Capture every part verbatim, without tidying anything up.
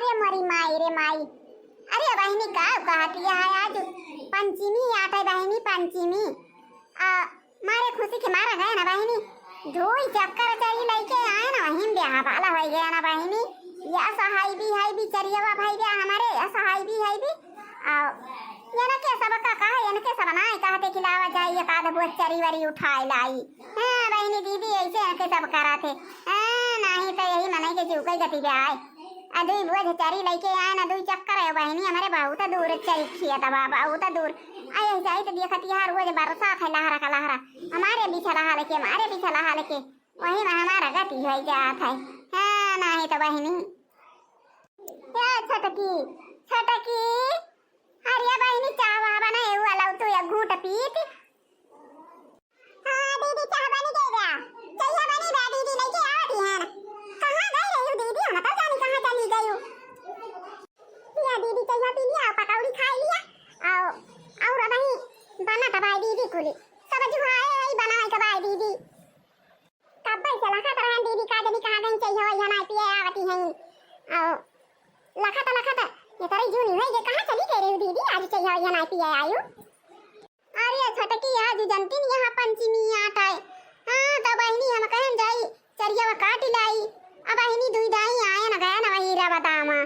अरे मोरी माई रे माई, अरे बहिनी का कहत है, आज पंचमी आटे बहिनी, पंचमी। आ, मारे खुशी के मारा गए ना बहिनी, धोई चक्कर चरी लइके आए ना, वहीं ब्याह वाला होइ गया ना बहिनी। या सहाई भी है भी चरियवा भाई गया हमारे, या सहाई भी है भी। आ, इनके सबका कहा, इनके सब नाई कहते कि लावा जाई, एक आध बोझ चरी वरी उठाए लाई। हाँ बहिनी दीदी, ऐसे इनके सब करा थे। हाँ, नहीं तो यही मनई के चूके गति गया है। आ दुई बोझ चरी लइके आए ना, दुई चक्कर है बहिनी, हमारे बहुत दूर चरी खिया तबा, बहुत दूर। आ यही जाई तो देखत यहाँ रोज बरसात है, लहरा का लहरा। हमारे बिछला हाल के, हमारे बिछला हाल के, वही में हमारा गति होइ जात है। हाँ, नहीं तो बहिनी। ए छोटकी, छोटकी, अरे बहिनी, चाह वाह बनाए वाला तू एक घूंट पीत। हाँ दीदी, चाह बनी गई बा। चाह बनी बा दीदी, लइके आवत ही है ना। कहाँ गई रही हो दीदी? हम तो जानी कहाँ चली गई हो। लिया दीदी, चाह पी लिया, पकौड़ी खाई लिया। आओ, और अबही बनत बाय दीदी कुली। सब जुहाए आई बनाए के बाय दीदी। कब्बे से लखत रहन दीदी, का जनी कहाँ गई, चाह वही ना पिए आवती हैं। आओ, लखत लखत ये तरह जूनी होई गई, कहाँ चली गई रही दीदी, आज चाह वही ना पिए आयु। अरे छोटकी, आज जनती नहीं यहाँ पंचमी आट है। हाँ, तो बहिनी हम कहन जाई, चरिया काट लाई। अब बहिनी दुई दाई आए न गए न वही रवा दामा।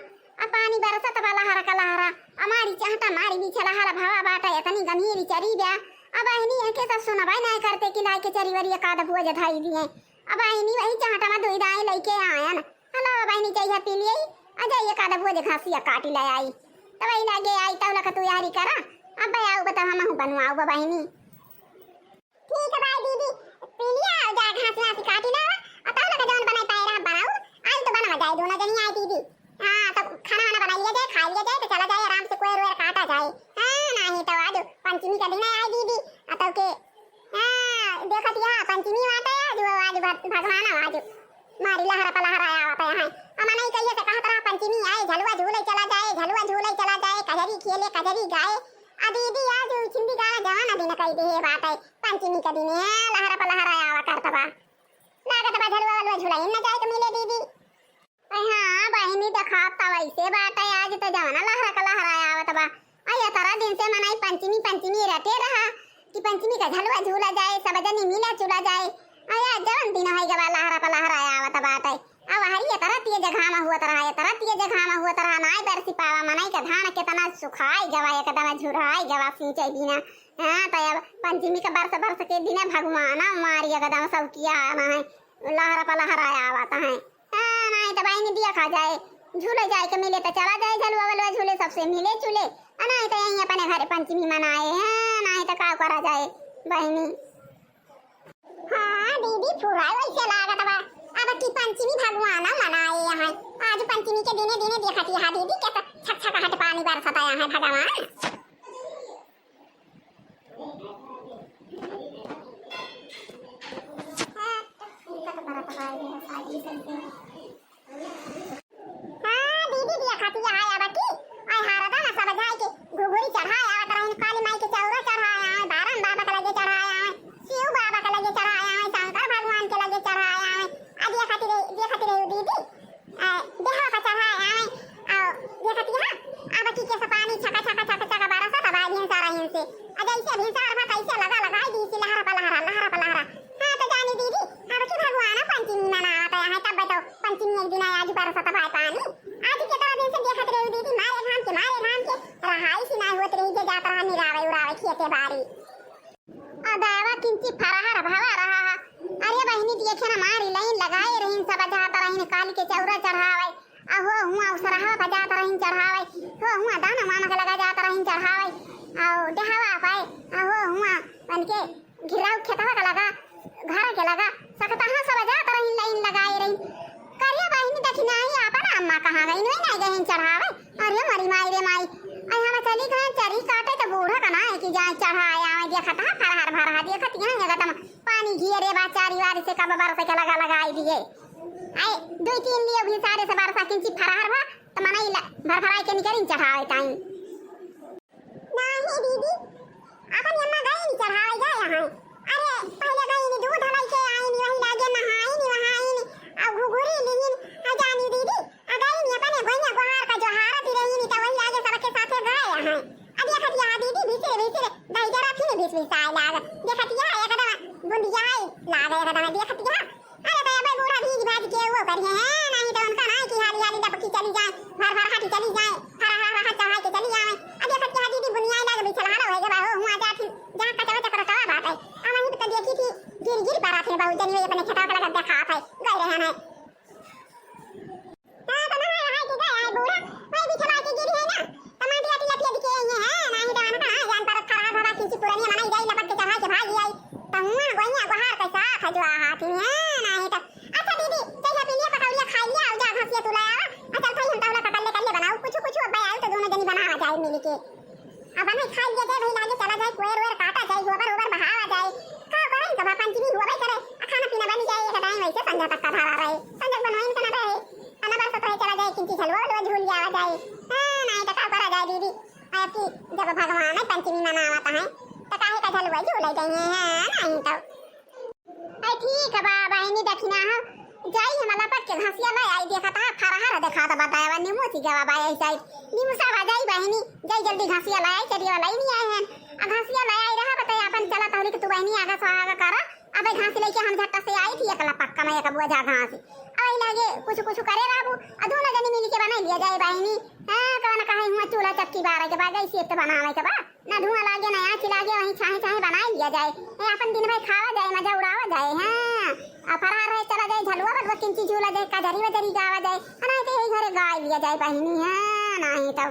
अब पानी बरसत बा लहरा का लहरा। हमारी चहटा मारी बिछला हरा भवा बाटा इतनी गंभीर चरी ब्या। अब बहिनी एके सब सुनबे नहीं करते कि लाइके चरी वरी एकाध बोझ धाई दिए। अब बहिनी वही चहटा में दुई दाई लइके आयन। हलो बहिनी, चाह पी लिए, आ जाई एकाध बोझ घासिया काटी ले आई। तब वही लगे आई, तब लख तू यारी करा। अब आऊ बता, हम हूँ बनवाऊ बा बहिनी। ठीक है भाई दीदी, पी लिया, जा घास घास काटी लावा, और तब लगा जौन बनाई पाए रहा बनाऊ, आज तो बनवा जाए दोनों जनी आई दीदी। हाँ, तो खाना वाना बना लिया जाए, खा लिया जाए, तो चला जाए आराम से, कोयर वेर काटा जाए। हाँ, नहीं तो आज पंचमी का दिन है आई दीदी, आ तब के, हाँ, देखत यहाँ पंचमी आटे आज, वो आज भग-, भगवान आज मारी लहरा पलहरा आवत है। हम नहीं कहिए से कहत रहा पंचमी आए, झलुआ झूले चला जाए, झलुआ झूले चला जाए, कजरी खेले, कजरी गाए, आ दीदी, आज उ हिंदी गाना जवाना दिन कई दे बाटे। पंचमी के दिन लहरा पलहरा आवा करत बा। लागत बा झलुआ वलुआ झुलाई न जाए के मिले दीदी। अरे हाँ बहिनी, देखात त वैसे बाटे, आज त जवाना लहरा का लहरा आवत बा। अरे ये तरह दिन से मनाई पंचमी, पंचमी रटे रहा कि पंचमी का झलुआ झूला जाए, सब जनी मिला चुला जाए। अरे जवन दिन है गवा लहरा पलहरा आवत बाटे। अब हरी ये तरह तिये जगह में हुआ तरह, ये तरह तिये जगह में हुआ तरह, नाई बरसी पावा, मनई का धान केतना सुखाई गवा, एकदम झुराई गवा, सींचे बिना। हाँ, तो अब पंचमी का बरस बरस के दिने भगवान मारी एकदम सब किया ना है, लहरा पलहरा आवत है। हाँ, नाई तो बहिनी दिया खा जाए, झूले जाए के मिले तो चला जाए, झलुआ वलुआ झूले सबसे मिले चुले, आ नाई तो यहीं अपने घरे पंचमी मनाए। हाँ, नाई तो का करा जाए बहिनी। हाँ दीदी, पूरा वैसे लागत बा। अब की पंचमी भगवान मनाए यहाँ। आज पंचमी के दिने दिने देखत यहाँ दीदी, कैसा छक छक हट पानी बरसत यहाँ है भगवान। हाँ, तो बरसत है, ये सारी चीजें। हाँ, दीदी दिया खाती है, आया बाकी। आय हारा दाना सब जाए के घुघुरी चढ़ाए आवत रहिन, काली माई के चौरा चढ़ाए आए, बारन बाबा के लगे चढ़ाए आए, शिव बाबा के लगे चढ़ाए आए, शंकर भगवान के लगे चढ़ाए आए। आ दिया खाती रही, दिया खाती रही दीदी। आ, देहवा पर चढ़ाए आए, आ, दिया खाती है। आ बाकी के सब पानी छका छका छका छका बरसत बा दिन सारा हिन से। आ जैसे भिनसार भा तैसे लगा लगाई दी सी लहरा पलहरा, लहरा पलहरा। हाँ, तो जानी दीदी, अब की भगवान पंचमी मनावत है, तब बताओ, पंचमी एक दिन आज बरसत भाई पानी। आज के तरह दिन से देखत रही दीदी, मारे घाम के, मारे घाम के, रहाई सी ना होत रही, जे जात रहा निरावे उड़ावे खेते बारी। आ दावा किंची फरहर भवा रहा है। अरे बहिनी, देखे ना, मारी लाइन लगाए रहीन, सब जात रहीन, काली के चौरा चढ़ावे। आ हो हुआ उसरहवा पर जात रहीन चढ़ावे, हो हुआ दाना मामा के लगा जात रहीन चढ़ावे, आ देहवा पाए, आ हो हुआ बन के घिराऊ खेतवा के लगा, घर के लगा, सकतहा सब जात रहीन, लाइन लगाए रहीन। करिया बहिनी देखी नाही, आपन अम्मा कहाँ गई, नहीं, नहीं गई चढ़ावे। अरे मरी माई रे माई, आई हम चली गए चरी काटे तो बूढ़ा का ना है कि जाए चढ़ाए आवे, देखत हा फरहर भरहा, देखत यहाँ एकदम पानी घियरे बा, चारी वारी से कब बरस के लगा लगाई दिए। आए, दुई तीन लिए भी सारे से बरसा किंची फरहर भा, त मनई ला भर भराई के निकरिन चढ़ावे ताई। नाही दीदी, अपन अम्मा गई नी चढ़ावे गए हैं। अरे, पहले गई नी दूध हलाई के आई नी, वही लागे नहाई नी, वहाई नी, आ घुघुरी लीन, आ जानी दीदी, आ गई नी अपने गोइया गोहार चली जाए, फरहर रहर चढ़ाए के चली आवे। अब देखत के हा दीदी बुनियाए लाग बिछल हाल होए गवा हो, हुआ जात ही जहाँ कचवा चकरकवा बाटे। अब वहीं पे तो देखी थी गिर गिर पड़ा थे बहुत जनी, वही अपने खेतवा के लगा देखा थे, गए रहे हैं। हाँ, तो नहाए वहाए के गए आए बूढ़ा, वही बिछवा के गिरी है ना, तो माटी आटी लपिया दिखे ये है, नाही तो आना कहाँ जान पर खड़ा भरा किसी पुरानी मनाई जाई, लपट के चढ़ाए के भागी आई, तो हुआ गोइया गोहार कैसा खजुआ हाथी है, नाही तो। अच्छा दीदी, चल पी लिया पकौड़िया खाई लिया, और जा घासिया तू ले आवा, आ चल भाई हम तौला पकड़ ले कर ले बनाओ, कुछ कुछ अब आए तो दोनों जनी बनावा जाए मिल के। अब हमें खाई लिया जाए भाई, लागे चला जाए, कोयर वेर काटा जाए, गोबर ओबर बहावा जाए, का करें, कब पंचमी हुआ भाई करे, आ खाना पीना बन जाए, एक टाइम वैसे संध्या तक का धारा रहे, संध्या बनवाइन के ना रहे, खाना बरसत रहे, चला जाए, किंची झलवा वलवा झूल जावा जाए। हाँ, नाही तो का करा जाए दीदी, अब की जब भगवान पंचमी मनावत है, तो काहे का झलवा झूले जाइए, हाँ, नाही तो। अरे ठीक बा बहिनी, दखिना हो जाई, हम लपट के घसिया ले आई, देखा ता फरहर देखा ता बतावा, निमो सी गवा बा ऐसा ही। निमो सा बा जाई बहिनी, जाई जल्दी घसिया ले आई, चरिया वाला ही नहीं आए हैं। आ घसिया ले आई रहा बताई अपन, चला तौली के तू बहिनी आगा सुहागा करा। अबे घास लेके हम झट्टा से आई थी, एकला पक्का में एक बोझा घास। अब लगे कुछ कुछ करे रहबू, आ दोनों जनी मिल के बना लिया जाए बहिनी। हाँ, कवन कहे हुआ चूल्हा चक्की बारे के बा, गैस से तो बनावे के बा। ना धुआं लागे, ना आँच लागे, वहीं छाहे छाहे बनाए लिया जाए। ए, अपन दिन भर खावा जाए, मजा उड़ावा जाए। हाँ, आ फरार रहे चला जाए, झलुआ बलुआ किंची झूला जाए, कजरी वजरी गावा जाए, आ नहीं तो यही घरे गाय लिया जाए बहिनी। हाँ, नहीं तो।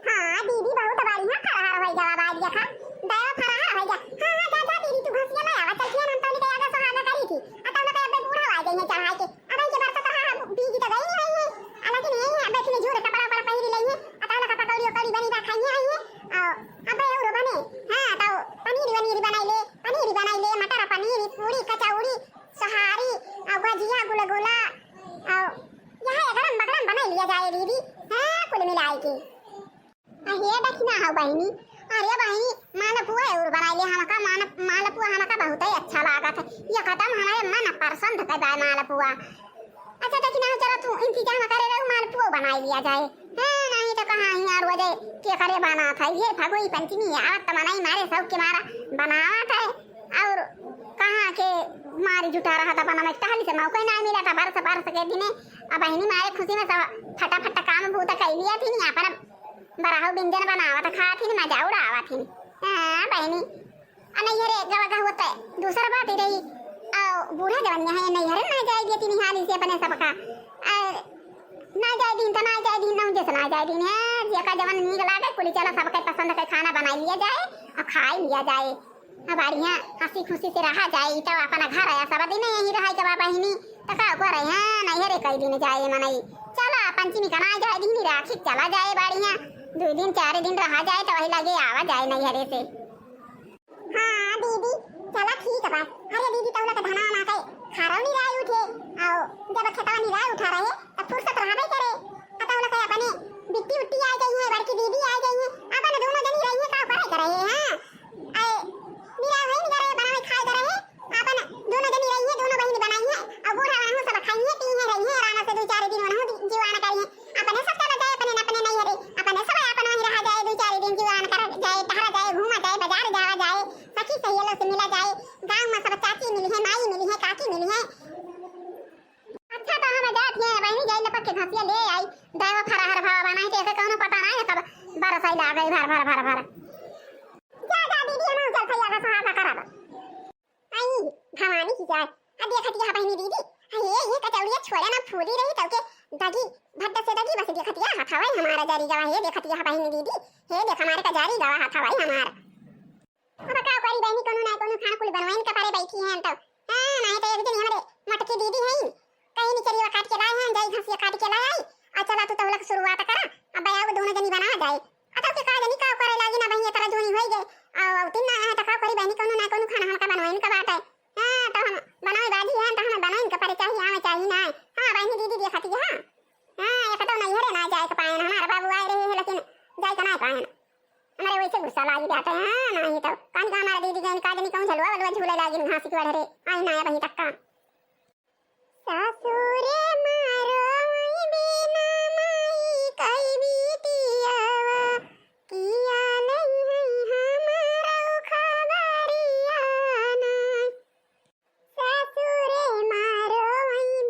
हाँ, दीदी बहुत बढ़िया फरार होई गवा, बाज देखा, दया फरार होई गवा। हाँ, हाँ, जा, जा, दीदी, तू घसिया ले आवा, चल, फिर हम तनी के आगे सुहागा करी थी, आ तब लोग अबे बूढ़ा आ जाइए चढ़ाई के। अब इनके बरसात रहा, हम भीगी तो गई नहीं है, हालांकि नहीं है, अब इतने झूरे कपड़ा उपड़ा पहिरी लेंगे, आ तब लोग पकौड़ी उकौड़ी बनी बा खाइए आइए, आ अब और बने, हाँ, तो पनीर वनीर बनाई ले, पनीर बनाई ले, मटर पनीर, पूरी कचौड़ी, सोहारी, आ भजिया, गुलगुला, आ यह गरम बगरम बनाई लिया जाए दीदी, हाँ, कुल मिलाई के। अरे दखिना हो बहिनी, अरे बहिनी, मालपुआ और बनाई ले हमका, मान-, मालपुआ हमका बहुत ही अच्छा लागत है। ये खत्म हमारे मन पसंद के बा मालपुआ। अच्छा दखिना हो, चलो तू इंतजाम करे रहो, मालपुआ बनाई लिया जाए। हाँ, नहीं तो कहाँ ही यार वजह के करे बनात है। ये फगुई पंचमी आवत तो मनई मारे शौक के मारा बनावत है। और कहाँ के मारी जुटा रहा था बना में, टहली से मौका ही नहीं मिला था बरस बरस के दिने। अब बहिनी मारे खुशी में सब फटाफट काम भूत कर लिया थी, नहीं अपन बरहु व्यंजन बनावत खात हिन, मजा उड़ावत हिन। हाँ, बहिनी। आ नैहरे गवा गहुआ त दूसर बात ही रही। आ बूढ़ा जवनिया है, नैहरे ना जाए दिए तीन हाली से अपने सबका। आ, ना जाए दिन त ना जाए दिन, नौ जैसे ना जाए दिन है। जेका जवन नीक लागे, कुली चला सबके पसंद के खाना बनाई लिया जाए और खाई लिया जाए। अब बढ़िया हँसी खुशी से रहा जाए, ई तो अपन घर है, सब दिन यहीं रहे के बा बहिनी, तो का करे, हाँ, नैहरे कई दिन जाए मनई। चला, पंचमी का ना जाए दिन, राखी चला जाए बढ़िया, दो दिन चार दिन रहा जाए, तो वही लगे आवा जाए नैहरे से। हाँ दीदी, चला ठीक बा। अरे दीदी, तौला के धनवा ना के खारव निराय उठे, आओ, जब खेतवा निराय उठा रहे, तब फुर्सत रहबे करे। आ तौला के अपने बिट्टी उट्टी आ गई है, बड़की दीदी आ गई है, अपन दोनों जनी रही है, का करे करे, हाँ। आए, बियाह होई न करे, बनावे खाए करे, आपन दोनों जनी रही है, दोनों बहिन बनाई है, और बूढ़ा वनहु सब खाई है, पी है, रही है, आराम से दो चार दिन वनहु जीवान करी है, अपने सब चला जाए, अपने, अपने नैहरे, अपने सब आपन वहीं रहा जाए, दो चार दिन जीवान कर जाए, टहरा जाए, घूमा जाए, बाजार जावा जाए, सखी सहेलो से मिला जाए, गाँव में सब चाची मिली है, माई मिली है, काकी मिली है। अच्छा, तो हम जात हैं, बहिनी जाई लपक के घसिया ले आई, दवा फराहर भावा बनाई, तो एके कौनो पता नहीं है, कब बरसाई लागे भर, भर, भर, भर। जा, जा दीदी, हम चल भैया का सुहागा करब। आई, भवानी की जाए। अब देखत यह बहिनी दीदी, अरे ये कचौड़िया छोड़े ना फूली रही, तब के दगी, भट्ट से दगी बस देखत यह हाथ हवाई हमारा जारी गवा, ये देखत यह बहिनी दीदी, हे देख हमारे का जारी गवा हाथ हवाई हमारा। अब का करी बहिनी, कोनो ना कोनो खाना कुल बनवाइन के परे बैठी हैं तो। हाँ, नहीं तो एक दिन हमारे मोटकी दीदी हैं, कहीं निचरिया काट के लाए हैं, जाई घसिया काट के लाए आई। आ चला तू तौलक शुरुआत करा, अब आया वो दोनों जनी बना जाए। आ तब के का जनी का करे लागी ना बहिनी, इतना जूनी होई गए। आ तीन ना है तो का करी बहिनी, कोनो ना कोनो खाना हमका बनवाइन के बाटे। हाँ, तो हम बनावे बाजी हैं, तो हमें बनवाइन के परे चाही, आवे चाही ना। हाँ, बहिनी दीदी देखती है। हाँ, एक तो नैहरे ना जाए के पाए, हमारे बाबू आए रहे हैं, लेकिन जाए के ना पाए। हमारे वैसे गुस्सा लागी जाते हैं, नहीं तो। कान का हमारा दीदी गई, का जनी कहूँ झलुआ वलुआ झूले लागी, घास की वढ़रे। आई ना अबहीं तक का। सासुरे मारो बिना माई कई बिटियावा, किया नहीं है हमारा खबरिया ना। सासुरे मारो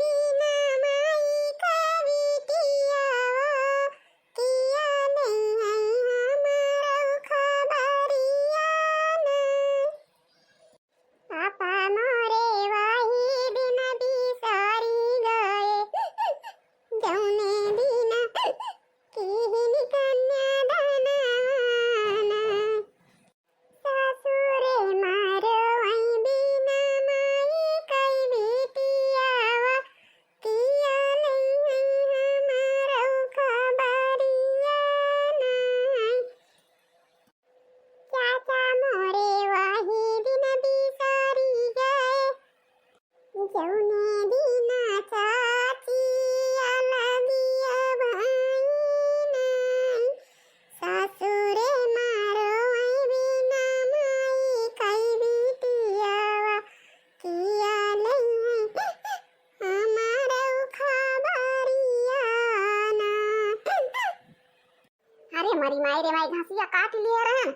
बिना माई कई बिटिया। ए मरी माई रे माई, घासिया काटि लिहे रहन,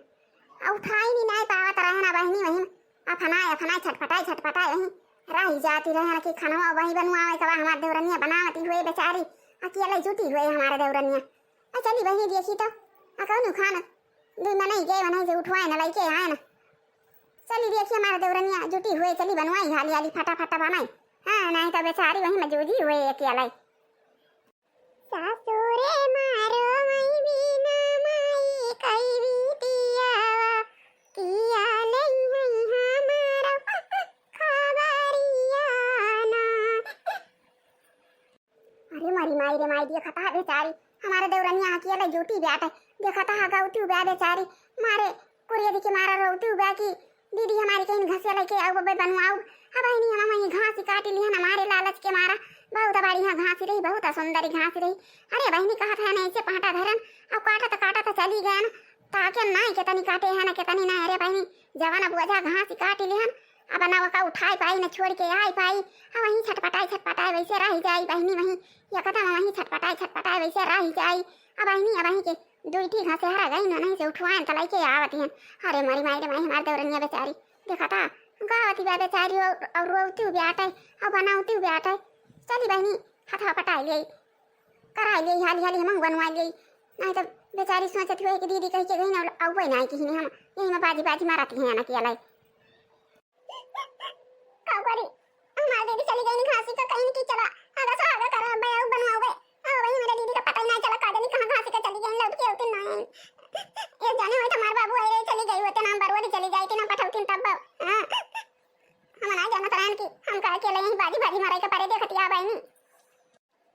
आ उठाइ नी नाहीं पावत रहन। अब बहिनी वहीं अफनाए अफनाए छटपटाए छटपटाए वहीं रहि जाति रहन कि खनवा वहीं बनवावे के बा, हमार देउरनिया बनावति हुए बेचारी, अकेले जुटी हुए हमार देउरनिया। आ चली बहिनी देखी तो, आ कौन खान दुइ मनई गए वहीं से उठवाए न लइके आए न। चली देखी हमार देउरनिया जुटी हुए, चली बनवाई हाली हाली फटाफट बनाई। हाँ, नाहीं तो बेचारी वहीं मजूजी हुए अकेले। सासुरे मारो वही बिना माई कई बिटियावा, किया नहीं है हमारा खबरिया ना। अरे मरी माई रे माई, देखत हा बेचारी, हमारे देउरनिया अकेले जुटी बाटे, देखत हा गौती बा बेचारी, मारे कुरियदि के मारा रोवती बा कि दीदी हमारी कहीं घसिया लइके आउ, बबे बनवाउ। अब बहिनी हम वहीं घास काटि लिहन, हमारे लालच के मारा। बहुत बड़ी यहाँ घास रही, बहुत सुंदर घास रही। अरे बहिनी कहत है नहीं से पाटा धरन, अब काटत काटत चली गयन, ताके नाहीं केतनी काटे है ना केतनी नाहीं। अरे बहिनी जवन अब वजह घास काटि लिहन, अब ना ओका उठाई पाई ना छोड़ि के आई पाई। अब वहीं छटपटाई छटपटाई वैसे रहि जाई बहिनी, वहीं एकदम वहीं छटपटाई छटपटाई वैसे रहि जाई। अब बहिनी अब वहीं के दुइ ठी घसेहरा गइन, नहीं से उठवाएन त लइके आवत हन। अरे मरी माई रे माई, हमार देउरनिया बेचारी देखत हा गावती बा बेचारी, और, और रोवती बाटे, और बनावती बाटे। चली बहिनी हथवा पटाई लेई, कराई लेई हाली हाली, हमहू बनवाई लेई, नहीं तो बेचारी सोचत हुए कि दीदी कहि के गइन, अउबे नाहीं किहिन, हम यही में बाजी बाजी मारत हैं ना कि अलाई। का करी? हमार दीदी चली गई घासी का कहीं कि चला आगा से आगा कर, अब आऊ बनवावे। आ वही मेरे दीदी का पता ही ना चला, का जानी कहाँ घासी का चली गई, लौट के होती ना। ये जाने होई तो हमार बाबू आए रहे, चली गई होते ना, बरवारी चली जाई कि ना पठौती तब। हाँ। हम ना जानत रहन कि हम का अकेले यहीं बाजी बाजी मारे के परे। देखतिया बहिनी,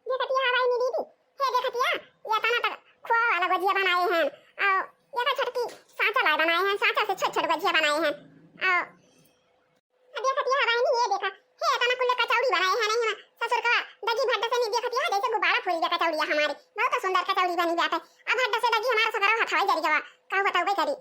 देखतिया बहिनी दीदी, हे देखतिया, ये तना तक खोआ वाला गुजिया बनाए हैं, और ये का छोटकी सांचा लाए बनाए हैं, सांचा से छोट छोट गुजिया बनाए हैं, और आ देखतिया बहिनी, ये देखा, हे तना कुल्ले कचौड़ी बनाए हैं, नहीं हम ससुर का दगी भड्ड से नहीं। देखतिया जैसे गुब्बारा फूल गया कचौड़िया हमारे, बहुत सुंदर कचौड़ी बनी बाटे। अब भड्ड से दगी हमारा सगरो हथवा जरी गवा, कहू बताऊ बे करी।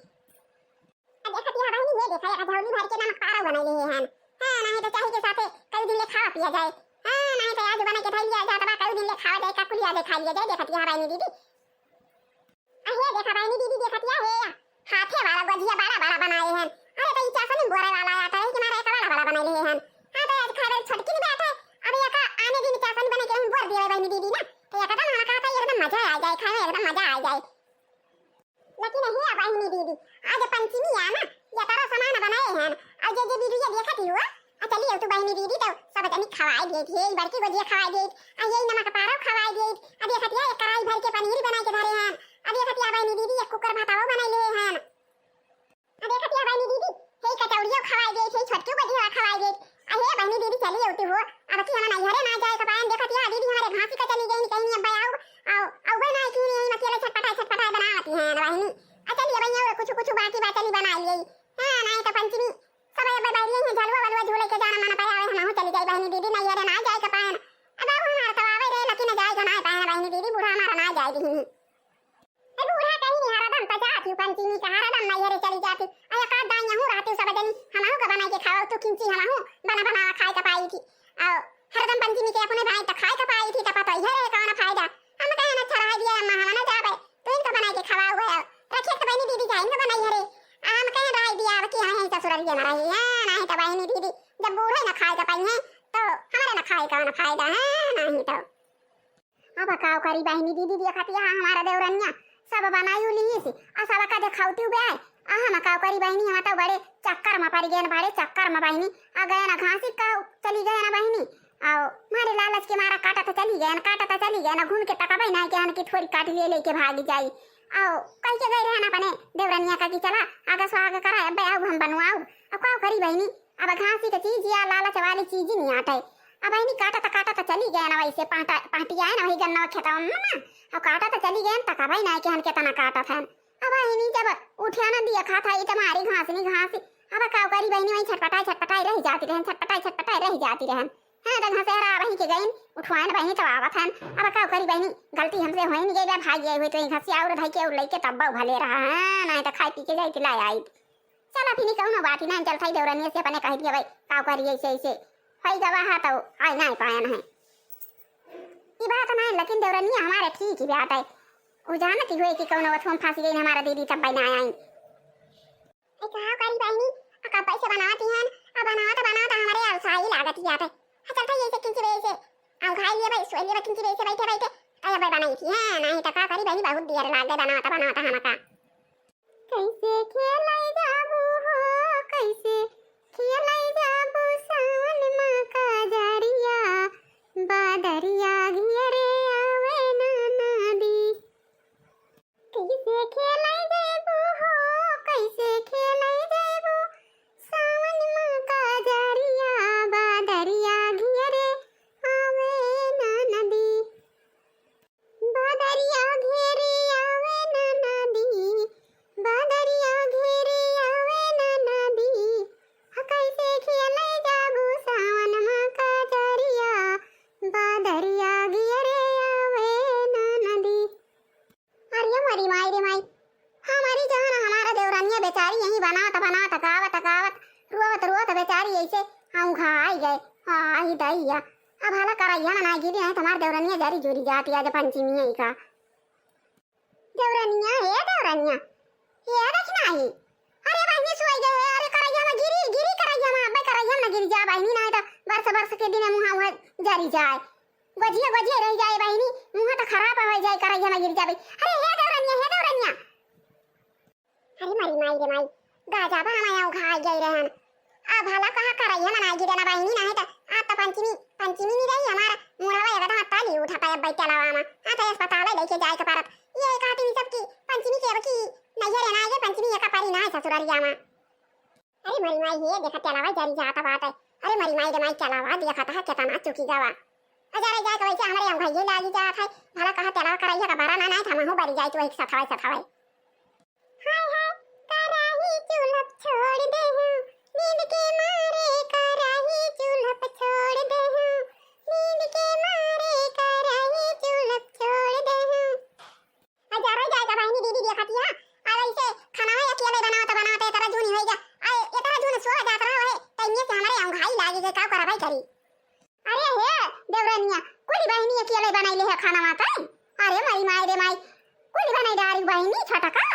आ देखतिया बहिनी, ये देखा, एक झौली भर के नमक पारा बनाई लिए हैं। हाँ, नहीं तो चाही के साथे कई दिन ले खावा पिया जाए। हाँ, नहीं तो आज बना के धइल जाए, जात बा कई दिन ले खावा जाए, का कुलिया ले खा लिया जाए। देखतिया बहिनी दीदी, आ हे देखा बहिनी दीदी, देखतिया हे या हाथे वाला गुजिया बड़ा बड़ा बनाए हैं। अरे तो ई चासनी बोरे वाला आटा है कि मारे एक बड़ा बड़ा बनाई लिए हैं। हाँ तो आज खाए छोटकी नहीं बात है, अब ये का आने दिन चासनी बने के हम बोर दिए बहिनी दीदी ना, तो ये कदम हमारा कहता है एकदम मजा आ जाए, खाए में एकदम मजा आ जाए। लेकिन हे बहिनी दीदी, आज पंचमी आ ना, ये तारा सामान बनाए हैं, और जे जे वीडियो देखत ही हुआ, आ चलिए तू बहिनी दीदी तो सब जनी खवाए दिए थी, ये बड़की गुजिया खवाए दिए, आ ये नमक पारो खवाए दिए, अब ये खतिया एक कढ़ाई भर के पनीर बनाए के धरे हैं, अब ये खतिया बहिनी दीदी एक कुकर भाताओ बनाए लिए हैं, अब ये खतिया बहिनी दीदी, हे कचौड़ियो खवाए दिए, हे छोटकी गुजिया खवाए दिए, आ हे बहिनी दीदी चली अउती हो, अब की हम नैहरे ना जाए के पाएन। देखतिया दीदी हमारे घासी का चली गई, कहीं नहीं अब आऊ, आऊ, आऊ बे ना कि नहीं, अकेले छटपटाए, छटपटाए बनावती हैं ना बहिनी। आ चलिए बहिनी, और कुछ, कुछ बाकी बा, चली बना लिए। हाँ, नहीं तो पंचमी, सब अब बैरिया हैं, झलुआ वलुआ झूले के जाना मन पाए, आवे हम चली जाए बहिनी दीदी, नैहरे ना जाए के पाएन। अब आऊ हमारे सब आवे रे, लेकिन जाए के ना पाएन बहिनी दीदी, बूढ़ा हमारा ना जाए दीदी। ए बूढ़ा कहीं नहीं, हरदम तो जाती हूँ पंचमी का, हरदम नैहरे चली जाती। आ एक आध दाई यहूँ रहती सब जनी, हमहू का बनाई के खाओ, तू किंची हमहू बना बनावा खाए का पाई थी। आओ, हरदम पंचमी के अपने भाई तो खाए का पाई थी, तो पता ही है रे कौन फायदा। हम कहे ना अच्छा रह दिया अम्मा, हम ना जाबे, तू इनका बनाई के खवाओ गए। रखिए तो बहनी दीदी का इनका बनाई है रे। आ हम कहे रह दिया, अब की हम यहीं ससुराल में रही, हाँ, नहीं तो बहनी दीदी जब बूढ़े ना खाए का पाई हैं, तो हमारे ना खाए का ना फायदा है, नहीं तो। अब काव करी बहिनी दीदी, देखतिया हमारा देवरनिया सब बनाई उलीस, आ सब का देखावती बे आए। आ हम काव करी बहिनी, हम तो बड़े चक्कर में पड़ गए, बड़े चक्कर में बहिनी। आ गए ना घासी का चली गए ना बहिनी। आओ, मारे लालच के मारा काटा तो चली गए ना, काटा तो चली गए ना, घूम के तका बहिना के हन की थोड़ी काट ले लेके भागी जाई। आओ, कह के गए रहे ना अपने देवरनिया का कि चला आगा सो आगा करा, अब आऊ हम बनवाऊ। अब काव करी बहिनी, अब घासी के चीज या लालच वाली चीज ही नहीं आटे। अब बहिनी काटा तो काटा तो चली गए ना, वैसे पाटा, पाटिया है ना, वही गन्ना खेतवा में ना। अब काटा तो चली गए ना, तका भाई ना के हन केतना काटत हन। अब बहिनी जब उठिया ना दिया खाता, ये तुम्हारी घास नहीं घास। अब काव करी बहिनी, वही छटपटाई छटपटाई रह जाती रहन, छटपटाई छटपटाई रह जाती रहन। हाँ, तो घसेरा वहीं के गइन, उठवाइन बहिनी तो आवत हन। अब काव करी बहिनी, गलती हमसे होई नहीं गई, भाग गई हुई तो घसिया और धई के और लेके तब्बा भले रहा। हाँ, नहीं तो खाई पी के जाई, लाए आई। चला फिनी कौनो बात ही ना, चल थाई देवरनिया से अपने कह दिया भाई, का करी ऐसे ऐसे। होई गवा हा तो आई ना पायन है। ई बात ना, लेकिन देवरनिया हमारे ठीक ही बात है। उ जानत ही होई कि कौनो अथवा में फंसी गई हमार दीदी, तब ना आई। ए, का करी बहिनी, आ कब्बे से बनावत ही हन, आ बनावत, बनावत हमरे अलसाई लागत ही आटे। आ चलता यही से किंची बेर से, आ घाई लिए भाई, सोई लिए भाई, किंची बेर से बैठे, बैठे, तब अब्बे बनाई थी, हाँ, नहीं तो का करी बहिनी, बहुत देर लाग गए बनावत, बनावत हमका। कैसे खेलै जाबू हो, कैसे खेलै जाबू सावन मा कजरिया, बदरिया घेरे आवे ना नदी। कैसे खेलै जैबू हो, कैसे खेलै जैबू सावन मा कजरिया, बदरिया घेरे आवे ना नदी। बदरिया घेरे आवे ना नदी, बदरिया घेरे आवे ना नदी। ह कैसे खेलै जाबू सावन मा कजरिया, बदरिया घेरे आवे ना नदी। अरे मोरी माई रे माई, हमारी जहन हमारा देवरानिया बेचारी यहीं बनावत बनावत गावत गावत रोवत रोवत बेचारी ऐसे औंघाई गए। आई दैया, अब भला करैया मा नाई गिरी है तुम्हार देवरानिया जरी जुरी जाती आज पंचमी है का। देवरानिया, हे देवरानिया, हे देख नाही। अरे बहिनी सोई गए, अरे करैया मा गिरी, गिरी करैया मा, अब्बे करैया मा ना गिरी जा बहिनी, नाही तो बरस बरस के दिन मुहा हुआ जरी जाए। गोजिया, गोजिया रहि जाए बहिनी, मुँह तो खराब होइ जाए, करैया मा गिर जाबे। अरे हे देवरनिया, हे देवरनिया। अरे मरी माई रे माई, गाजा बा हमारे औंघाई गई रहन। आ भला कहा करैया मा नाई गिरे ना बहिनी, नाहीं तो आ तो पंचमी, पंचमी नहीं रही हमारा, मुड़वा एकदम ताली उठा पाए बैठे लावा मा। आ तो अस्पताल लेके जाए के परत। ये कहती नहीं सब की पंचमी के अब की नैहर ना आए, पंचमी एका पारी ना है ससुररिया मा। अरे मरी माई, हे देखा तेलावा जरी जात बाटे। अरे मरी माई रे माई, तेलावा देखा ता केतना चुकी गवा। अजरे जाए के वैसे हमरे औंघाइये लागी जात है। भला कहा तेलावा करैया का बरा ना, नाहीं तो हमहू बरी जाए तो एक सथावे सथावे। हाय हाय, कराही चूल्हा छोड़ दे हूँ, नींद के मारे कराही चूल्हा छोड़ दे हूँ, नींद के मारे कराही चूल्हा छोड़ दे हूँ। आ जरे जाए का बहिनी दीदी देखतिया, आ ऐसे खाना है अकेले बनावत बनावत ए तरह जूनी होई जा, आ ए तरह जून सो जात रहा है, तइमे से हमरे औंघाई लागी गए, का करबै करी। अरे हे देवरनिया, कुली बहिनी अकेले बनैले है खाना माता। अरे मरी माई रे माई, कुली बनाई डारी बहिनी छोटका।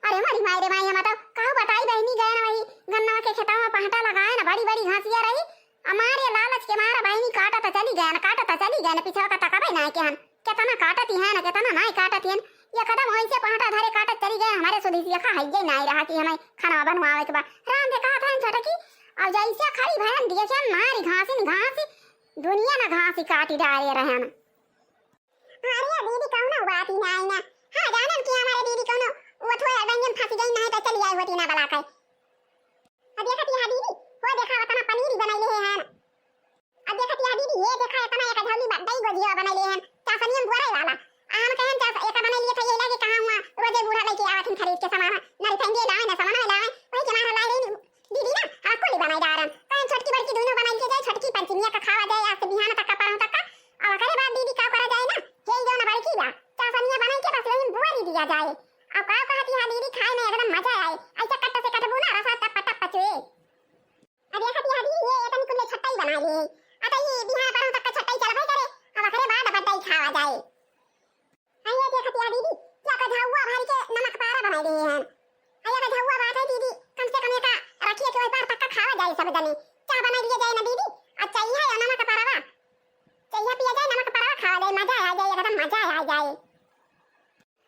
अरे मरी माई रे माई, हम तो कहू बताई बहिनी गए ना वही गन्ना के खेतवा मा पहटा लगाए ना, बड़ी बड़ी घासिया रही, हमारे लालच के मारा बहिनी काटत चली गए ना, काटत चली गए ना, पिछवा का तकबै ना के हन। केतना काटत ही है ना, केतना नाई काटत ही है। एकदम वैसे पहटा धरे काटत चली गए, हमारे सुधी सिया खा हइये नाई रहा कि हमें खाना बनवावे के बा। राम दे कहा था छोटकी, अब जैसे खड़ी भयन दिए के मारी घासी न घासी, दुनिया ना घासी काटी डारे रहन। अरे दीदी, कौनो बात ही नाई ना। हाँ, जानन कि हमारे दीदी कौनो वो थोड़ा रंजन फंस गई, नाई तो चली आई होती ना बला के। अब देखा ती, हाँ दीदी, वो देखा, उतना पनीर ही बनाई ले है ना। अब देखा ती, हाँ दीदी, ये देखा, इतना एक झौली बा-, दही गोजिया बनाई ले है, चासनिया में बोराई वाला। आ हम कहन चास-, एक बनाई लिए था, ये लागे कहाँ हुआ, रोजे बूढ़ा लेके आवत हन खरीद के सामान, ना रिफाइन लावे, ना सामान लावे, वही के मारा लाई रही दीदी ना, आ कुली बनाई डारन। कहन छोटकी बड़की दोनों बनाई के जाए, छोटकी पंचमिया का खावा जाए, आज से बिहान तक का, परसों तक का। अब ओकरे बाद दीदी का करा जाए ना, हे जो ना बड़की बा, चासनिया बनाई के बस वही में बोरी दिया जाए। अब का कहती है दीदी, खाए में एकदम मजा आए, ऐसा कट से कटबू ना, रसा टप टप पचुए। अब देखत ही दीदी, ये एतनी कुल्ले छट्टा ही बना लिए। अब तो ये बिहान परसों तक का छट्टा ही चलबे करे। अब ओकरे बाद बड्डा ही खावा जाए। आ ये देखत ही दीदी, क्या का झउआ भर के नमक पारा बनाई लिए हैं। आ ये का झउआ बात है दीदी, कम से कम ये का रखिए कि वही पार तक का खावा जाए सब जने। चाह बनाई लिए जाए ना दीदी, आ चाहिए है नमक पारावा। चाहिए पिया जाए, नमक पारावा खावा जाए, मजा आ जाए, एकदम मजा आ जाए।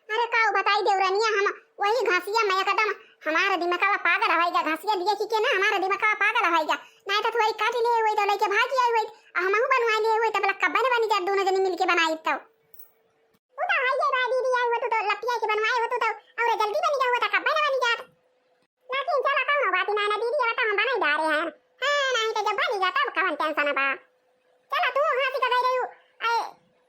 अरे का बताई देवरनिया, हम वही घासिया में एकदम हमारा दिमागवा पागल होइ गया। घासिया लिए की के ना हमारा दिमागवा पागल होइ गया। नाहीं तो थोड़ी काट लिए हुई तो लेके भाग आई हुई। आ हमहू बनवा लिए हुई तब लक्का बन बनी जात, दोनों जनी मिलके बनाई तो। वो तो हाय ये बा दीदी, आई हो तू तो लपिया के बनवाए हो तू तो, और जल्दी बनी जाओ तो कब बन बनी जात। लेकिन चला कौनो बात ना ना दीदी, अब तो हम बनाई डारे हैं। हाँ, नाहीं तो जब बनी जात तब कौन टेंशन बा। चला तू हंसी का गई रही हूँ। आए,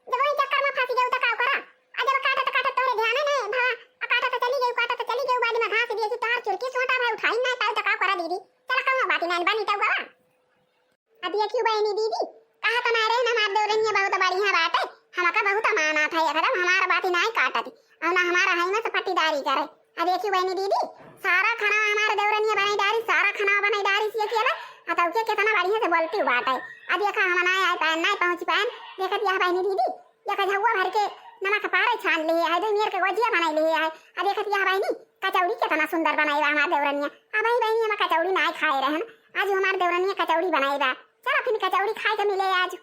जब वही चक्कर में फंसी गई तो का करा? आ जब काटत काटत तोहरे ध्यान नहीं भवा, आ काटत चली गई, काटत चली गई, बाद में घास दिए कि तोहार चुरकी सोटा भाई उठाई ना पाई तो का करा दीदी? चला कौनो बात ना, बनी तो गवा। अब देखियो बहिनी दीदी, कहा तो ना रहे ना हमार देवरनिया बहुत बढ़िया बाटे, हमका बहुत मानत है, एकदम हमार बात ही नाहीं काटत, और ना हमारा है में से पट्टीदारी करे। अब देखियो बहिनी दीदी, सारा खाना हमार देवरनिया बनाई डारी, सारा खाना बनाई डारी सी अकेले, आ तब के कितना बढ़िया से बोलती बाटे। अब देखा हम ना आए पाएन, ना पहुँच पाएन, देखत यह बहिनी दीदी, एक झउआ भर के नमक पारे छान लिहे है, दही मेर के गोजिया बनाई लिहे है। अब देखत यह बहिनी, कचौड़ी केतना सुंदर बनाई बा हमार देवरनिया। अब ही बहिनी, हम कचौड़ी नाय खाए रहन, आज हमार देवरनिया कचौड़ी बनाई बा। चलो फिर कचौड़ी खाए के मिले आज।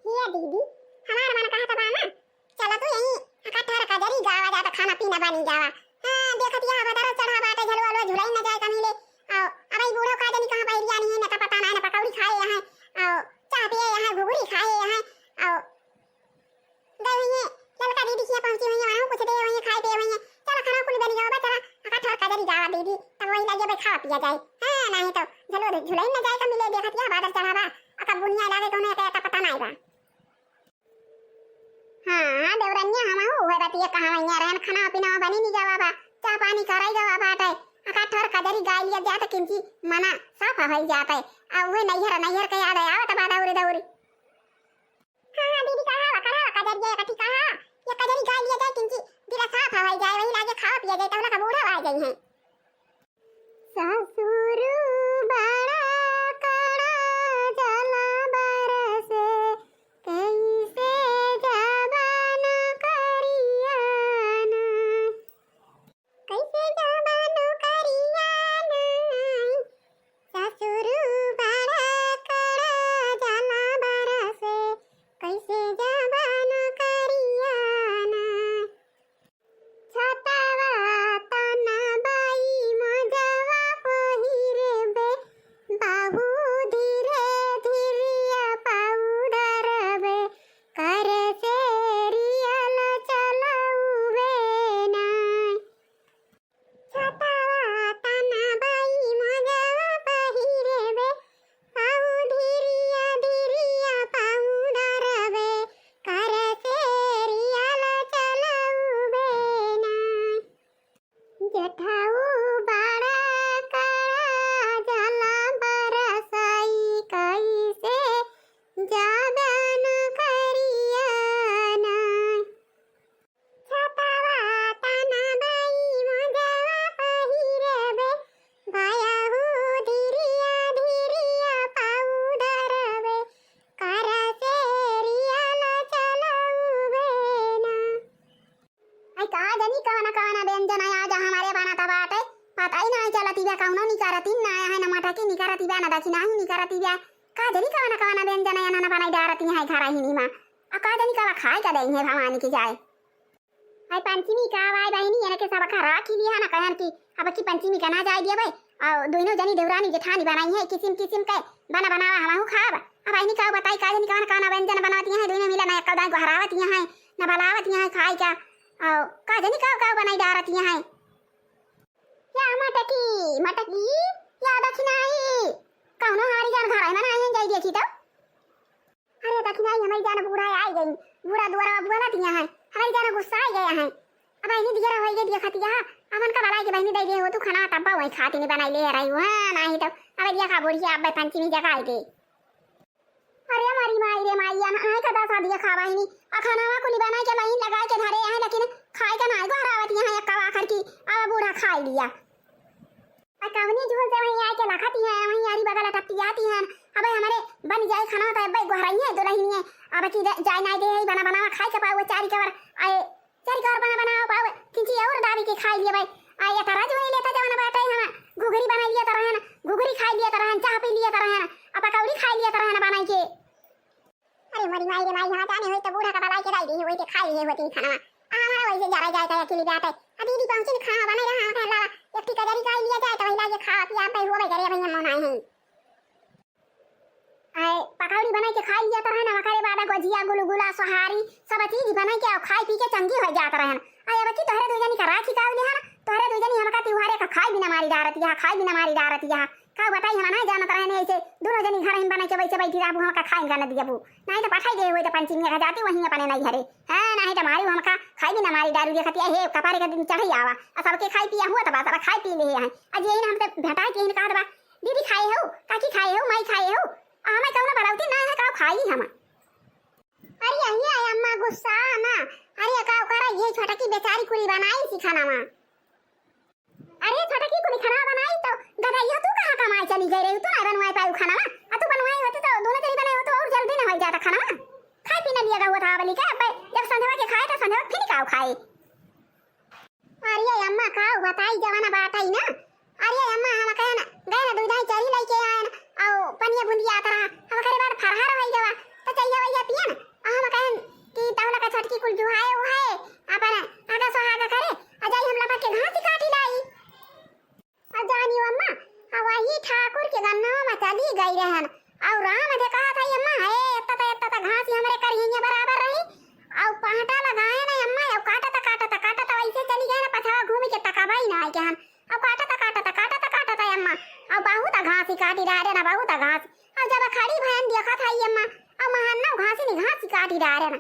हिया दीदी, हमार मन कहत बा ना, चला तू यहीं अकट्ठर कजरी गावा जात, खाना पीना बनी जावा। हाँ, देखत यहाँ बदर चढ़ा बाटे, झलवा लो झुलाई न जाए कमीले। आओ, अब ई बूढ़ो का जनी कहाँ बहरिया नहीं है, न तो पता ना, न पकौड़ी खाए यहाँ, आओ, चाह पिए यहाँ, घुघरी खाए यहाँ, आओ, गए हुई हैं, ललका दीदी किया पहुँची हुई हैं, वहाँ कुछ दे हुई हैं, खाए पिए हुई हैं। चला खाना कुल बनी जावा, चला अकट्ठर कजरी गावा दीदी, तब वही लगे भाई खावा पिया जाए। हाँ, नहीं तो झलो झुलाई न जाए कमीले, देखत यहाँ बादर चढ़ा बा, अका बुनिया लागे कौन है, तो पता नहीं बा। हाँ, देवरनिया, हमहू उहे बतिया कहा वइया रहन, खाना पीना बनी नी गवा बा, चाह पानी कराई गवा बाटे। अकट्ठर कजरी गाय लिया जात किंची मना साफ होई जाते। आ उहे नैहर, नैहर के याद आवत बा दौरी दौरी। हाँ, हाँ, दीदी, कहा, कहा, कजरिया कथी कहा, ये कजरी गाय लिया जाए किंची दिला साफ होई जाए, वही लागे खावा पिया जाए, तौला का बूढ़ा आ जाई हैं। ससुर बड़ा कड़ा जला बरसे, कैसे जबन करियाना, कैसे जबन करियाना। ससुर बड़ा कड़ा जला बरसे, कैसे जबन करियाना। छतवा तनबई मोजवा पहिरबे, बाबू धीरे धीरिया पाउडरबे, कर से रियल चलउबे नाय। छतवा तनबई मोजवा पहिरबे, पाऊ धीरिया धीरिया पाऊ डरबे, कर से रियल चलउबे ना। जेठऊ बड़ा कड़ा जला बरसई कैसे जादन करिया ना। छतवा तनबई मोजवा पहिरबे, बायहू धीरिया धीरिया पाउडरबे, कर से रियल चलउबे ना। आई का जनी कवना कवना व्यंजन आज हमरे बनत बाटे, पता ही नाहीं चलत बा, कउनो निकरती ना है, न मटकी निकरती बा, न दखिनाही निकरती बा। का जनी कवना कवना व्यंजन है, न बनाई डारती है घर ही मा। आ का जनी कवा खाए का दई है भवानी की जाए। आई पंचमी का आवाय बहिनी, एनके सब का राखी लिहा ना, कहन कि अब की पंचमी का ना जाए दिया भाई। और दोनों जनी देवरानी जेठानी बनाई है किसिम किसिम के बना बनावा, हमहू खाब। अब बहिनी का बताई का जनी कवन कवन व्यंजन बनावती हैं, दोनों मिला ना कउदाई गोहरावती हैं, ना बलावती हैं खाए का। और का जनी का का बनाई डारती हैं। या मटकी, मटकी, या दखिनाई, कउनो हारी जान घर आई मना आई जाई देखी तो। अरे दखिनाई, हमरी जान बूढ़ा आई गई, बूढ़ा दुआरा बोलत यहाँ है, हमरी जान गुस्सा आई गया है। अब बहिनी दियर होई गई, देखत यहाँ, अमन का बलाई के बहिनी दे दे हो तू खाना, तब वही खाती नहीं बनाई ले रही हूँ, हाँ, नहीं तो अब दिया खा बुढ़िया, अब पंचमी जगाई दे। अरे हमारी माई रे माई, अन आए का दसा दिया खा बहिनी, आ खानावा कुली बनाई के लाइन लगाई के धरे हैं, लेकिन खाए का नाई गोहरावत यहाँ एक आखर की, अब बूढ़ा खाई लिया। आ कवनी झूल से वहीं आए के लखती हैं, वहीं आरी बगल टपटियाती हैं। अबे हमरे बन जाए खाना तो अबे गोहराई है दुलहिनिए। अब की दे-, जाए नाई दे है बना बनावा खाए के पावे चारी कवर। आए चारी कवर बना बनावा पावे। किंची और दाबी के खाई लिए भाई। आ ये तरह जो नहीं लेता जवन बाटे हम घुघरी बना लिया तरह है ना, घुघरी खाई लिया तरह है, चाह पी लिया तरह है ना, आ पकौड़ी खाई लिया तरह है ना बनाई के। अरे मोरी माई रे माई, हाँ जाने होई तो बूढ़ा का बलाई के दाई दी होई तो खाई लिए होती खाना। आ हमारा वैसे जरा जाए तो अकेली बात है। अब दीदी पहुंची न खाना बने रहा है ला, एक टी कजरी खाई लिया जाए तो वही लागे खावा पिया पे हुआ करे भैया मन आए हैं। आए पकौड़ी बनाई के खाई लिया तो है ना, वकरे बाद गोजिया गुलगुला सोहारी सब चीज बनाई के और खाई पी के चंगी हो जात रहन। आए अब की तोहरे दो जनी का राखी का लिहा ना, तोहरे दो जनी हमका तिहारे का खाई बिना मारी डारत यहाँ, खाई बिना मारी डारत यहाँ। का बताई, हम ना जानत रहने ऐसे दोनों जनी घर ही बना के वैसे बैठी रहबू, हमका खाइन का न दियबू। नहीं तो पठाई दे हुए तो पंचमी का जाती वहीं अपने नहीं घरे। हाँ, नहीं तो मारी हमका खाई भी ना मारी डारू देखती है, हे कपारे का दिन चढ़ी आवा। आ सबके खाई पिया हुआ तो बस अब खाई पी ले हैं। आज यही ना हमसे भेटाई के कहा बा, "दीदी खाए हो, काकी खाए हो, माई खाए हो?" आ हमें कौनो बलौती ना है, का खाई हम। अरे यही है अम्मा गुस्सा ना। अरे का करा, ये छोटा की बेचारी कुली बनाई सी खाना मा। अरे छोटकी कुली खाना बनाई तो गदइया तू कहाँ कमाए चली गई रही? तू नहीं बनवाए पाई खाना? आ तू बनवाई होती तो दोनों जनी बनाई हो तो और जल्दी ना हो जाता खाना। खाए पीना लिया हुआ था बली के, अब जब संध्या के फिर काउ खाए? अरे अम्मा, काउ बताई, जवन बात आई ना। अरे अम्मा, हम कहन गए ना, दूध ही चरी लइके आएन, अउ पनिया बुंदियात रहा। हम करे बाद फरहर होई गवा, तो चइया वइया पियन। अउ हम कहन कि तौला का छोटकी कुल जुहाए उहाए, अपन आगा सोहागा करे, अ जाई हम लपक के घास ही काटी लाई। अ जानी अम्मा, अ वही ठाकुर के गन्नवा में चली गई रहन। अउ राम दे कहा था, "अम्मा, हे, एत्ता त, एत्ता त घास ही हमरे करहिया बराबर रही।" अउ कांटा लगाए ना अम्मा, अउ काटत, काटत, काटत वैसे चली गए ना, पछवा घूमी के तकाबाई ना आई के हन। अउ काटत, काटत, काटत, काटत अम्मा, अउ बहुत घास ही काटी रहा रे ना, बहुत घास। अउ जब खड़ी भयन देखा था अम्मा, अउ महान ना घास ही नहीं, घास ही काटी रहा रे ना।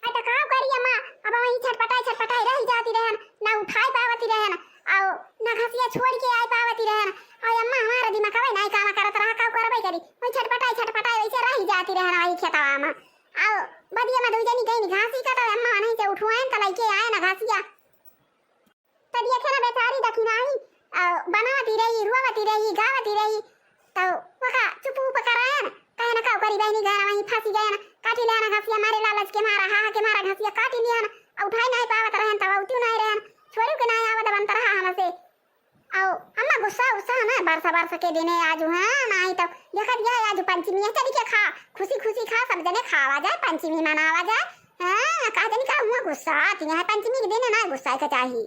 आ त का करी अम्मा, अब वहीं छटपटाई छटपटाई रही जाती रहन, ना उठाई पावती रहन, अउ ना घसिया छोड़ के आई पावती रहन। अउ अम्मा हमारा दिमागवे नाई काम करत रहा, का करबे करी, वही छटपटाई छटपटाई वैसे रही जाती रहन वही खेतवा में। अउ बदिया में दू जनी गई घासी का, तो अम्मा नहीं से उठवाएन त लइके आए ना घसिया। त देखे ना बेचारी दखिनाही, अ, बनावती रही, रोवती रही, गावती रही, त ओका चुप उप करायन, कहे ना काउ करी बहिनी, गए ना वहीं फंसी गए ना, काटी ले ना घसिया मारे लालच के मारा, हा हा के मारा घसिया काटी लिया ना, अ उठाई नहीं पावत रहन, तब उठू नहीं रहन, छोड़ू के नहीं आवत बनत रहा हमसे। अउ अम्मा गुस्सा उस्सा ना, बरसा बरसा के दिने आजु, हाँ, नहीं तो देखत जाए आजु पंचमी है, चली के खा, खुशी खुशी खा, सब जने खावा जाए, पंचमी मनावा जाए। हाँ, कहा जनी का हुआ गुस्सा आती है, पंचमी के दिन ना गुस्सा के चाही।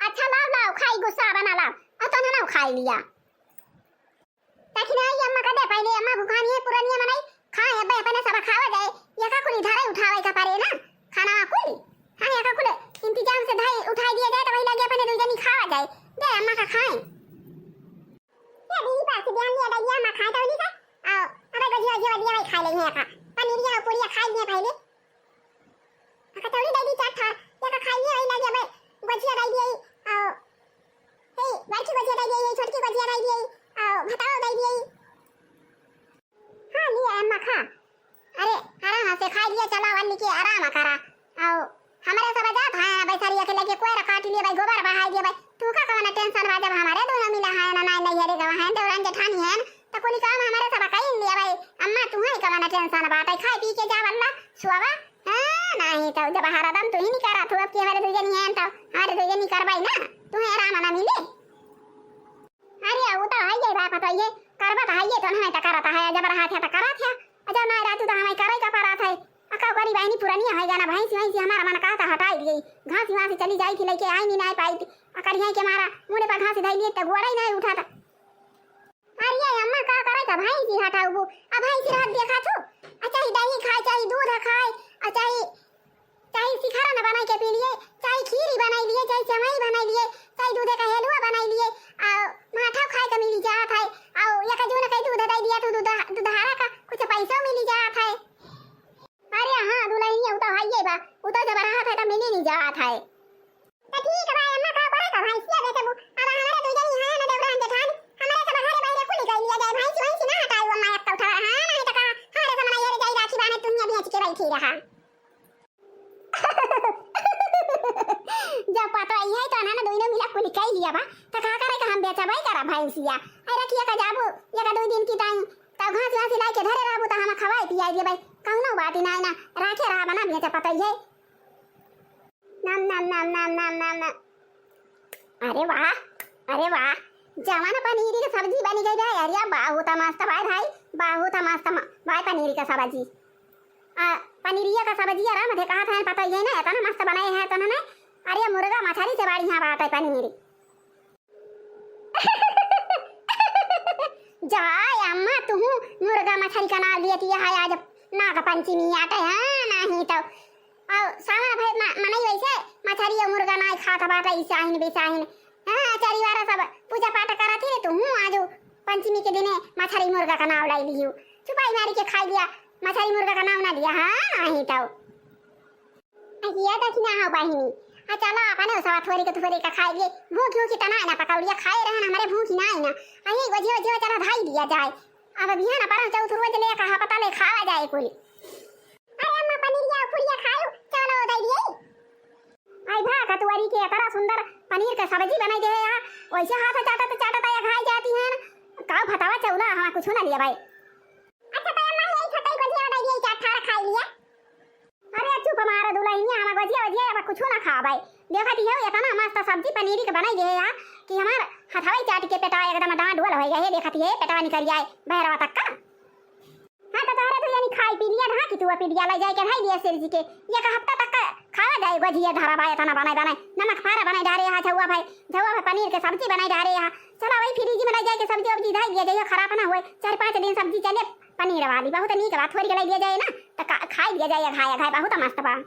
अच्छा लाओ, लाओ, खाई गुस्सा बना लाओ, अउ तो ना खाई लिया। दखिनाई अम्मा कदे पहले अम्मा भुखानी है, पुरानी है मनई, खाए अबे अपने सब खावा जाए, यका कुली धरे उठावे का परे ना, खाना कुली। हाँ, यका कुल इंतजाम से धाई उठाई दिया जाए, तो वही लगे अपने दू जनी खावा जाए। दे अम्मा का खाए। ये दीदी पास ध्यान लिया, दे अम्मा खाए तो नहीं का? आओ, अबे गजिया, गजिया, गजिया वही खा लेंगे का। पनीरिया और पूरिया खाई लिए पहले। कचौड़ी दे दी चार ठार, या का खाइए वही लगे, अबे गोजिया दे दिए, आओ, हे, बड़की गोजिया दे दिए, छोटकी गोजिया दे दिए, आओ, भताओ दे दिए। हाँ, लिए अम्मा खा। अरे, आराम से खाई लिए, चला वाली के आराम करा। आओ, हमरे सब जात हैं, बैसारी के लगे कोयरा काट लिए भाई, गोबर बहाई लिए भाई। तू का कवना टेंशन बा, जब हमारे दोनों मिला है ना, नाई, नहीं, अरे गवा है, देवरान जेठानी है, तो कुली काम हमारे सब कई लिए भाई। अम्मा, तू ही कवना टेंशन बात है, खाए पी के जा वल्ला, सुआवा। हाँ, नहीं तो जब हरदम तू ही नहीं करा, तू अब की हमारे दू जनी हैं तो हमारे दू जनी करवाई ना, तू है आराम ना मिले। अरे, वो तो है ये बात, पता ये करबा तो है ये, तो नहीं तो करत है, जब रहा था तो करत है, जब नहीं रहती तो हमें करे का पड़ा था। अका करी बहनी पुरानी है जाना, भैंसी वैंसी हमारा मन कहा था हटाई दी, घास वहाँ से चली जाई थी, लेके आई नहीं, नहीं पाई थी, अकड़िया के मारा मुड़े पर घास धई लिए तो गोड़ा ही नहीं उठा था। अरे अम्मा, का करे का भैंसी हटाउबू? अब भैंसी रहत देखा थू, आ चाहे दही खाए, चाहे दूध खाए, आ चाहे, चाहे सिखारा न बनाई के पी लिए, चाहे खीरी बनाई लिए, चाहे सेवई बनाई लिए, चाहे दूधे का हलवा बनाई लिए, आ माठा खाए के मिली जात है, आ एक जून के दूध दे दिया तो दूध, दूधहारा का कुछ पैसा मिली जात है। अरे हाँ दुल्हनिया, उ तो हइये बा, उ तो जब रहत है तो मिली नहीं जात है। तो ठीक बा अम्मा, का करे का भैंसिया बेचबू? अब हमारे दू जनी हैं ना देवरान जेठान, हमारे सब घरे बहरे कुली कर लिया जाए, भैंसी वैंसी ना हटाऊ अम्मा, अब तो उठा, हाँ नहीं तो का हमारे सब ना ये जाई राखी बाने तुहिया बेच के बैठी रहा। जब पता ही है तो ना, ना दोनों मिला कुली कर लिया बा, तो का करे का हम बेचबे करा भैंसिया? अरे रखिए का जाबू, ये का दो दिन की टाइम, तब घास वास लाई के धरे रहबू तो हम खवाए पियाई देबे, कौनो बात ही ना, ना राखे रहा बना बेचा पता ही है। नम, नम, नम, नम, नम, नम, नम। अरे वाह, अरे वाह, जवान पनीरी की सब्जी बनी गई भाई। अरे बहुत मस्त भाई, भाई बहुत मस्त म-, भाई पनीरी का सब्जी। आ, पनीरिया का सब्जी आराम थे कहा था पता ही है ना, इतना मस्त बनाए हैं तो उन्होंने। अरे मुर्गा मछली से बढ़िया बात है पनीरी। जाए अम्मा, तुहू मुर्गा मछली का नाम लियत है आज नाग पंचमी आटे, हाँ, नहीं तो। और सावन भर म-, मनई वैसे मछली और मुर्गा नाई खात बाटे, ई साहिन बेसाहिन। हाँ, चरी वाला सब पूजा पाठ करत ही रे, तुहू आज पंचमी के दिने मछली मुर्गा का नाम लाई लियो। चुपाई मारी के खाई लिया, मछली मुर्गा का नाम ना लिया, हाँ, नहीं तो। अहिया दखिना हो बहिनी। आ चला अपने उसवा थोरी के थोरी का खाई लिए। भूखी भूखी तना ना पकौड़िया खाए रहन, हमरे भूखी ना आई ना। अही गोझे गोझे चला धाई दिया जाए। अब बिहान पर चौथ रोज ले कहा पता ले खावा जाए कुल। अरे अम्मा पनीरिया पुड़िया खायो, चलो दे दिए। आई भा कतुआरी के इतना सुंदर पनीर का सब्जी बनाई दे है यहाँ। वैसे हाथ चाटत चाटत या खाई जाती है ना। का भतावा चौला हमारा कुछ ना लिया भाई। अच्छा तो अम्मा यही छोटे गोझे दे दिए, चार ठार खाई लिया। अरे चुप भजिया वजिया अब कुछो ना खाबै। देखत हियो एतना मस्त सब्जी पनीरी के बनाई दे है कि हमार हथवा चाट के पेटवा एकदम डांड डोल होइ गए है। देखत हियो पेटवा निकल जाए बहरवा तक का। हाँ, तो तोहरे तो यानी खाई पी लिया ना कि तू पी लिया, ले जाए के भाई दिया सेठ जी के। एक हफ्ता तक का खावा जाए गोजिया धरा बा एतना बनाए बनाए, नमक फारा बनाए डारे हा, झौआ भाई, झौआ भाई पनीर के सब्जी बनाए डारे हा। चला वही फ्रिज में ले जाए के सब्जी उब्जी धई दिया जाए, खराब ना होए, चार पाँच दिन सब्जी चले। पनीर वाली बहुत नीक बा, थोड़ी के ले दिया जाए ना, तो का-, खाई दिया जाए, घाया घाय बहुत मस्त बा।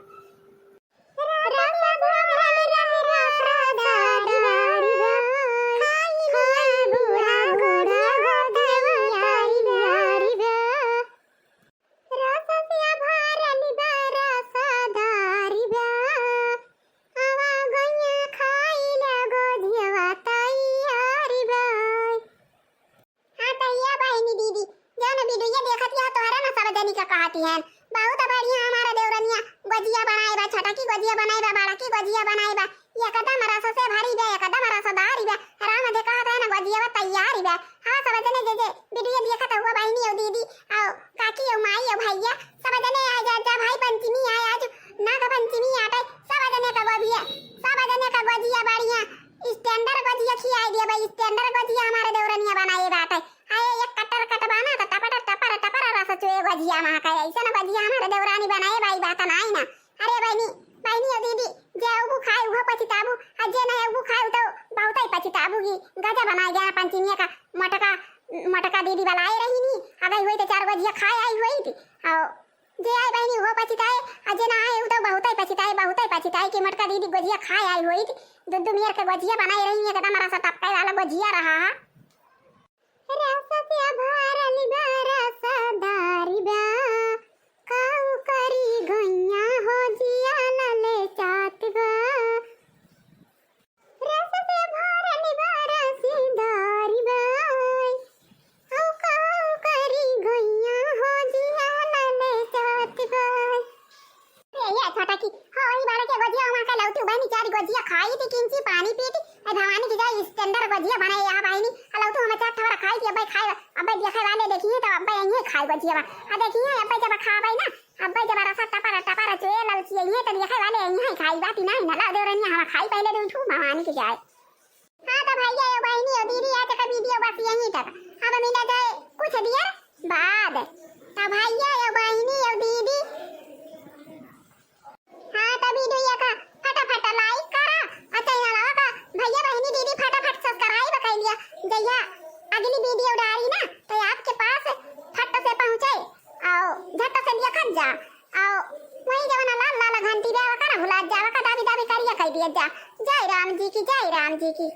हाँ, तो ये बहिनी दीदी, जौन वीडियो देखत हिया, तोहरा ना सब जनी का कहती हैं, बहुत बढ़िया हमारा देवरनिया गोजिया बनाए बा, छोटा की गोजिया बनाए बा, बड़ा की गोजिया बनाए बा, एकदम रस से भरी बा, एकदम रसदार बा। राम दे कहत है ना, गोजिया बा तैयार बा। हाँ, सब जने जे जे वीडियो देखत हुआ बहिनी और दीदी और काकी और माई और भैया, सब जने आ जा, जा भाई पंचमी आए, आज नाग पंचमी आटे, सब जने का गोजिया, सब जने का गोजिया बढ़िया standard गोजिया खियाई दिया भाई, standard गोजिया हमारे देवरनिया बनाए बाटे। अरे एक कटर कट बाना तो टपर टपर टपर रस चुए गोजिया मा का, ऐसा ना गोजिया हमारे देवरानी बनाए बाई बात नाई ना। अरे बहिनी, बहिनी ओ दीदी, जे उबू खाए उहो पछिताबू, आ जे नहीं उबू खाए तो बहुत ही पछिताबू की गजा बनाए गया पंचमिया का। मटका, मटका दीदी बलाए रही नी, अगर हुई तो चार गोजिया खाए आई हुई थी। और जे आए बहिनी उहो पछिताए, आ जे ना आए उ तो बहुत ही पछिताए, बहुत ही पछिताए कि मटका दीदी गोजिया खाए आई हुई थी। दुद्दू मियर के गोजिया बनाए रही, एकदम रस टपकाए वाला गोजिया रहा है। रस से भरल बा, रसदार बा, काऊ करी गइया हो जिया लले चात बा। रस से भरल बा, रसदार बा, काऊ करी गइया हो जिया लले चात बा। ए, ये छोटा की, हो, वही बारे के गोजिया वहाँ के लौटी, वही चार गोजिया खाई थी, किंची पानी पी थी। ए, भवानी की जाए standard गोजिया बनाए यहाँ बहिनी। आ लौटू हमें चार ठवरा खाई थी, अब्बे खाए, अब्बे देखे वाले देखिए तो अब्बे यहीं खाए गोजिया बा। आ देखिए, अब्बे जब खाबे ना, अब्बे जब रसा टपर टपर चुए ललचिए, ये तो देखे वाले यहीं खाई बात ही नहीं ना, ला देवरनिया हम खाई पहले दो ठू भवानी की जाए। हाँ तो भैया, ए बहिनी, ए दीदी, आज का वीडियो बस यहीं तक। अब मिला जाए कुछ देर बाद। तो भैया, ए बहिनी, ए दीदी, हाँ तो वीडियो का फटाफट like करा और channel का भैया, बहिनी, दीदी फटाफट subscribe कर लिया। जैया अगली वीडियो डाली ना तो आपके पास फट से पहुँचे और झट से देखत जा। और वही जवन लाल लाल घंटी बा, ओका ना भुला जा, ओका दाबी दाबी करिया कह दिया जा। जय राम जी की, जय राम जी की।